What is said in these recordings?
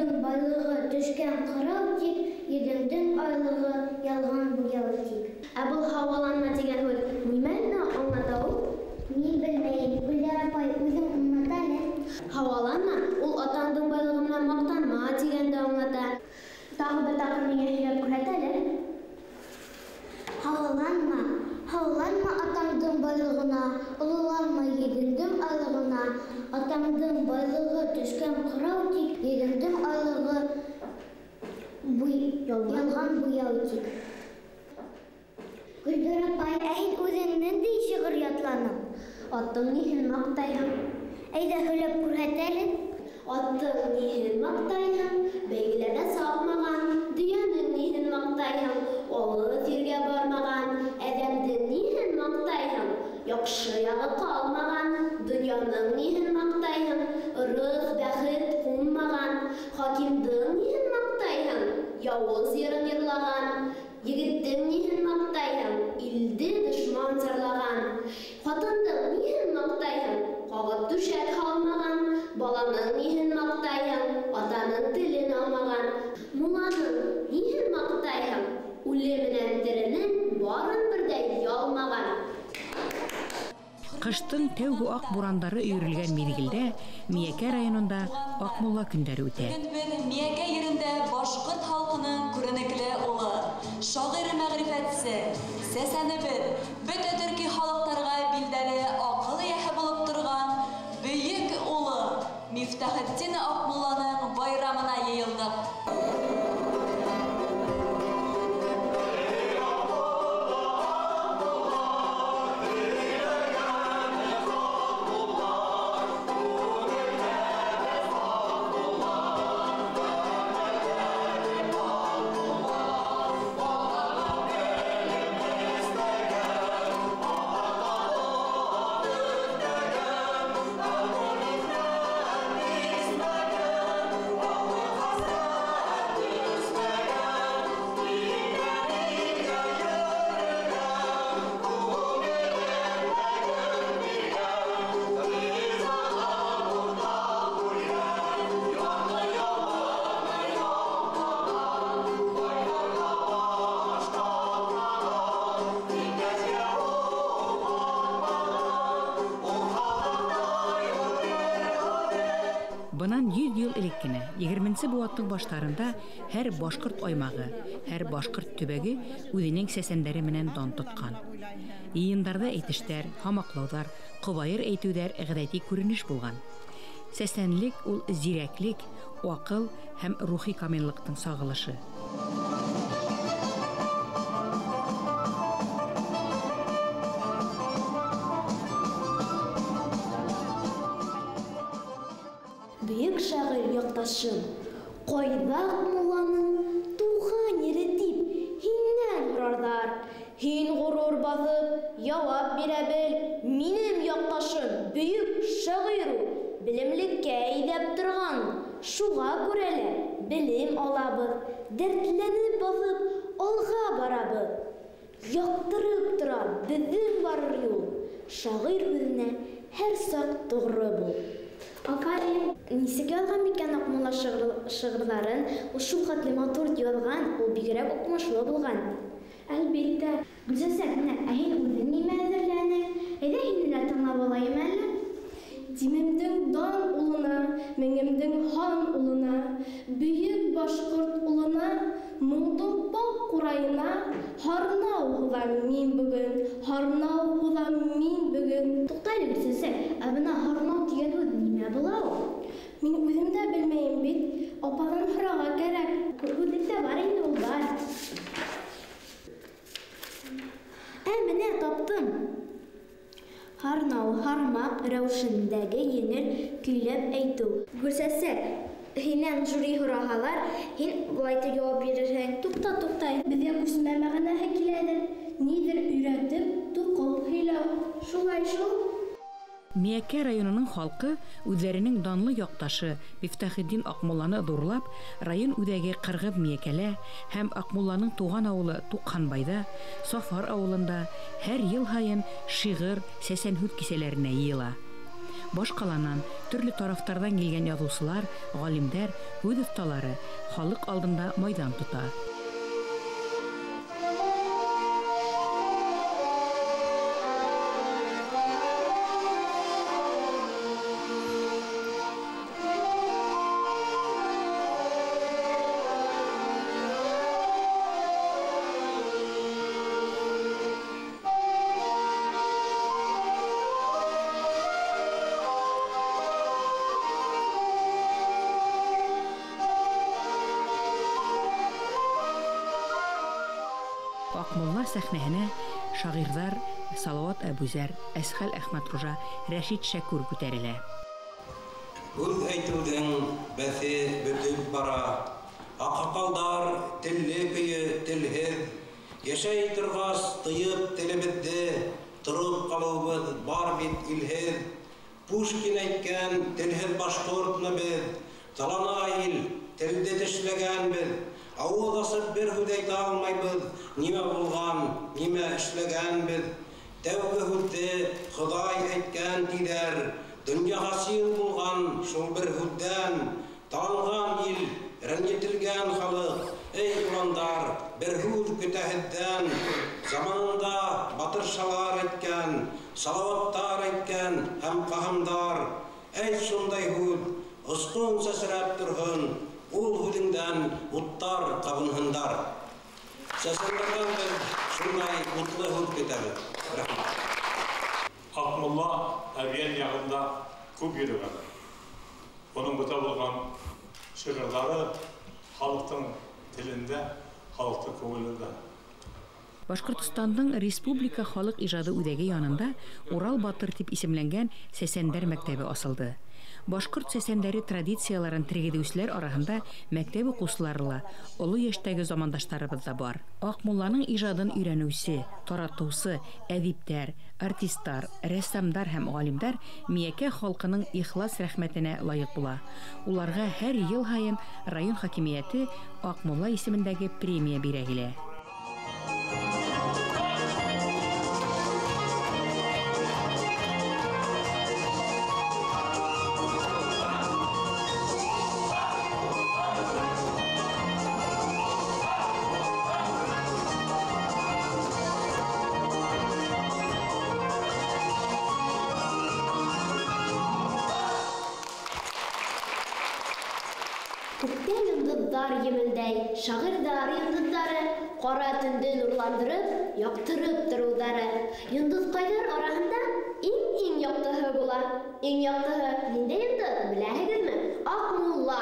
Атаңдың байлығы төшкән ҡырау тик, йөҙөңдөң айлығы ялған буяу тик. Ә был һауаланма тигән һүҙ нимәне аңлата ул? Мин белмәйем, Гөлдәр апай, үҙең аңлат әле. Һауаланма ул атаңдың байлығы менән маҡтанма тигәнде аңлата. Тағы бер тапҡыр миңә һөйләп күрһәт әле. Һауаланма, һауаланма атаңдың байлығына, ололанма йөҙөңдөң айлығына. Атаңдың байлығы төшкән ҡырау тик, йөҙөңдөң айлығы ялған буяу тик. Гөлдәр апай, ә һин үҙең ниндәй шиғыр ятланың? Аттың ниһен маҡтайһың? Әйҙә һөйләп күрһәт әле. Аттың ниһен маҡтайһың? Бәйгеләрҙә сапмаған. Дөйәнең ниһен маҡтайһың? Алыҫ ергә бармаған. Әҙәмдең ниһен маҡтайһың? Яҡшы яғы ҡалмаған. Донъяның ниһен маҡтайһың? Ырыҫ, бәхет ҡунмаған. Хакимдың ниһен маҡтайһың? Яуыз йырын йырлаған. Егеттең ниһен маҡтайһың? Илде дошман зарлаған. Ҡатындың ниһен маҡтайһың? Ҡағып түшәк һалмаған. Баланың ниһен маҡтайһың? Атаның телен алмаған. Мулланың ниһен маҡтайһың? Үле менән теренең барын берҙәй ялмаған. Ҡыштың тәүге аҡ бурандары өйөрөлгән миҙгелдә Миәкә районында Аҡмулла көндәре үтә. Бөгөн беҙ Миәкә ерендә башҡорт халҡының күренекле улы, шағир мәғрифәтсе, сәсәнебеҙ, бөтә төрки халыҡтарға билдәле аҡыл эйәһе булып торған бөйөк улы Мифтахетдин Аҡмулланың байрамына йыйылдыҡ. Бынан 100 йыл элек кенә, егерменсе быуаттың баштарында һәр башҡорт аймағы, һәр башҡорт төбәге үҙенең сәсәндәре менән дан тотҡан. Йыйындарҙа әйтештәр, һамаҡлауҙар, ҡобайыр әйтеүҙәр ғәҙәти күренеш булған. Сәсәнлек ул зирәклек, аҡыл һәм рухи камиллыҡтың сағылышы. Бөйөк шағир яҡташым, ҡайҙа Аҡмулланың тыуған ере тип һинән һорарҙар. Һин ғорур баҫып яуап бирә бел, минең яҡташым бөйөк шағир ул, белемлеккә әйҙәп торған. Шуға күрә лә белем алабыҙ, дәртләнеп баҫып алға барабыҙ. Яҡтырып тора беҙҙең барыр юл, шағир һүҙенә һәр саҡ тоғро бул. Афарин! Нисек яҙған микән Аҡмулла шиғырҙарын? Ул шул хәтле матур яҙған, ул бигерәк уҡымышлы булған. Әлбиттә. Гөлсәсәк, менә, ә һин үҙең нимә әҙерләнең? Әйҙә һине лә тыңлап алайым әле. Димемдең дан улына, меңемдең хан улына, бөйөк башҡорт улына, моңдоң паҡ ҡурайына, һарнау һуҙам мин бөгөн, һарнау һуҙам мин бөгөн. Туҡта әле, Гөлсәсәк, ә бына һарнау тигән һүҙ нимә була ул? Мин үҙем дә белмәйем бит, апаҙан һорарға кәрәк. Һүҙлектә бар инде ул, бар. Ә, менә таптым. Һарнау, һармаҡ рәүешендәге еңел көйләп әйтеү. Гөлсәсәк, һинән жюри һораһалар, һин былай итеп яуап бирерһең. Туҡта, туҡта, беҙгә күсмә мәғәнәһе киләлер. Ниҙер өйрәтеп, туҡып һөйләү. Шулай шул. Миәкә районының халҡы үҙҙәренең данлы яҡташы Мифтахетдин Аҡмулланы ҙурлап, район үҙәге Ҡырғыҙ Миәкәлә һәм Аҡмулланың тыуған ауылы Туҡһанбайҙа, Сафар ауылында һәр йыл һайын шиғыр, сәсән һүҙ кисәләренә йыйыла. Башҡаланан, төрлө тарафтарҙан килгән яҙыусылар, ғалимдәр, һүҙ оҫталары халыҡ алдында майҙан тота. Аҡмулла сәхнәһенә шағирҙар Салауат Әбүзәр, Әсхәл Әхмәтхужа, Рәшит Шәкүр күтәрелә. Һүҙ әйтеүҙең бәҫе бөтөп бара. Аҡһаҡалдар телле көйө телһеҙ. Йәшәй торғас тыйып телебеҙҙе, тороп ҡалыуыбыҙ бар бит илһеҙ. Пушкин әйткән телһеҙ башҡортны беҙ, талана ил, телде тешләгәнбеҙ. Ауыҙ асып бер һүҙ әйтә алмайбыҙ, нимә булған, нимә эшләгәнбеҙ. Тәүге һүҙҙе Хоҙай әйткән тиҙәр, донъя хасил булған шул бер һүҙҙән. Таланған ил, рәнйетелгән халыҡ, эй уландар, бер һүҙ көтә һеҙҙән. Заманында батыршалар әйткән, салауаттар әйткән һәм ҡаһымдар. Әйт шундай һүҙ, осҡон сәсрәп торһон, ул һүҙеңдән уттар ҡабынһындар. Сәсәндәрҙән беҙ шундай утлы һүҙ көтәбеҙ. Рәхмәт. Аҡмулла Әбйән яғында күп йөрөгән. Уның бөтә булған шиғырҙары халыҡтың телендә, халыҡтың күңелендә. Башҡортостандың Республика халыҡ ижады үҙәге янында Урал батыр тип исемләнгән сәсәндәр мәктәбе асылды. Башҡорт сәсәндәре традицияларын тергеҙеүселәр араһында мәктәп уҡыусылары ла, оло йәштәге замандаштарыбыҙ ҙа бар. Аҡмулланың ижадын өйрәнеүсе, таратыусы әҙиптәр, артистар, рәссамдар һәм ғалимдар Миәкә халҡының ихлас рәхмәтенә лайыҡ була. Уларға һәр йыл һайын район хакимиәте Аҡмулла исемендәге премия бирә килә. Күктә йондоҙҙар емелдәй, шағирҙар йондоҙҙары, ҡара төндө нурландырып, яҡтырып тороуҙары. Йондоҙҡайҙар араһында иң-иң яҡтыһы була. Иң яҡтыһы ниндәй йондоҙ, беләһегеҙме? Аҡмулла.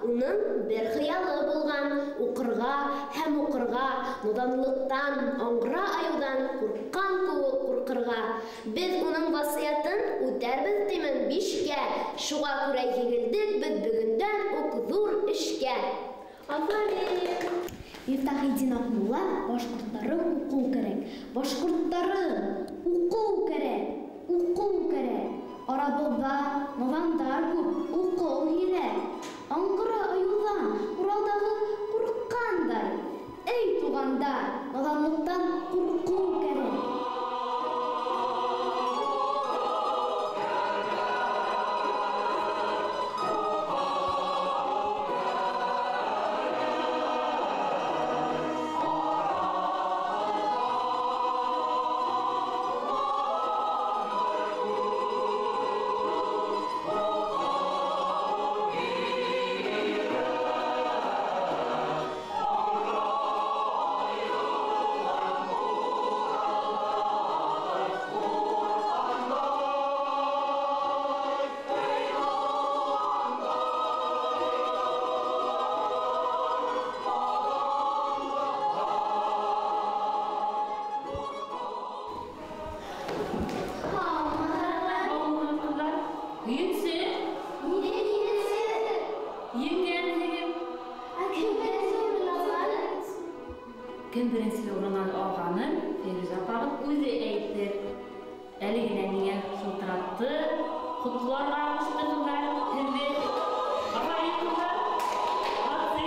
Уның бер хыялы булған: уҡырға һәм уҡырға, наҙанлыҡтан, аңғыра айыуҙан ҡурҡҡан кеүек ҡурҡырға. Беҙ уның васыятын үтәрбеҙ тимен бишкә. Шуға күрә егелдек беҙ бөгөндән үк ҙур эшкә. Афарин! Мифтахетдин Аҡмулла, башҡорттарым уҡыу кәрәк. Башҡорттарым уҡыу кәрәк, уҡыу кәрәк. Арабыҙҙа наҙандар күп, уҡыу һирәк. Аңғыра айыуҙан Уралдағы ҡурҡҡандай. Эй, туғандар, наҙанлыҡтан ҡурҡыу кәрәк. Кем беренсе урыннан алғанын Фирүзә апағыҙ үҙе әйтте. Әле генә миңә шылтыратты, ҡотларға ҡушты ҡыҙҙар, һеҙҙе. Афарин, ҡыҙҙар! Молодцы!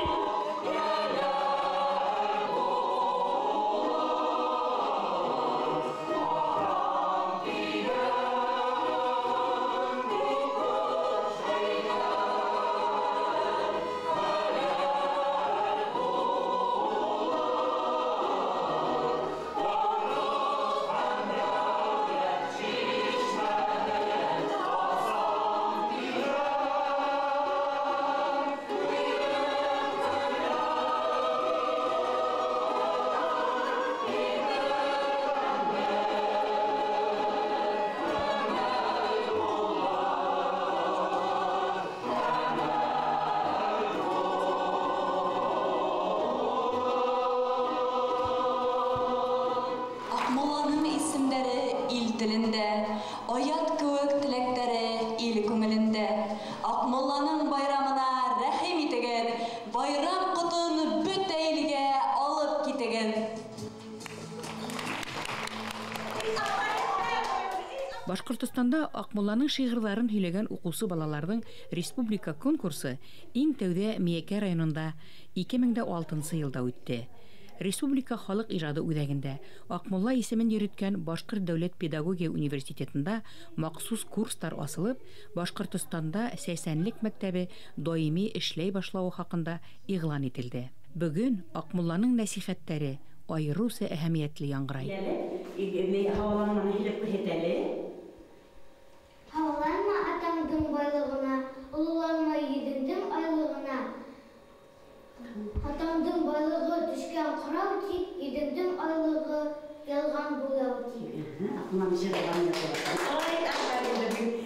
телендә, аят кеүек теләктәре ил күңелендә. Аҡмулланың байрамына рәхим итегеҙ, байрам ҡотон бөтә илгә алып китегеҙ. Башҡортостанда Аҡмулланың шиғырҙарын һөйләгән уҡыусы балаларҙың республика конкурсы иң тәүҙә Миәкә районында 2006 йылда үтте. Республика халыҡ ижады үҙәгендә Аҡмулла исемен йөрөткән Башҡорт дәүләт педагогия университетында махсус курстар асылып, Башҡортостанда сәсәнлек мәктәбе даими эшләй башлауы хаҡында иғлан ителде. Бөгөн Аҡмулланың нәсихәттәре айырыуса әһәмиәтле яңғырай. Һауланма атаңдың байлығына, ололанма йөҙөңдөң айлығына. Атаңдың байлығы төшкән ҡырау тип, йөҙөңдөң айлығы ялған буяу тип. Ай,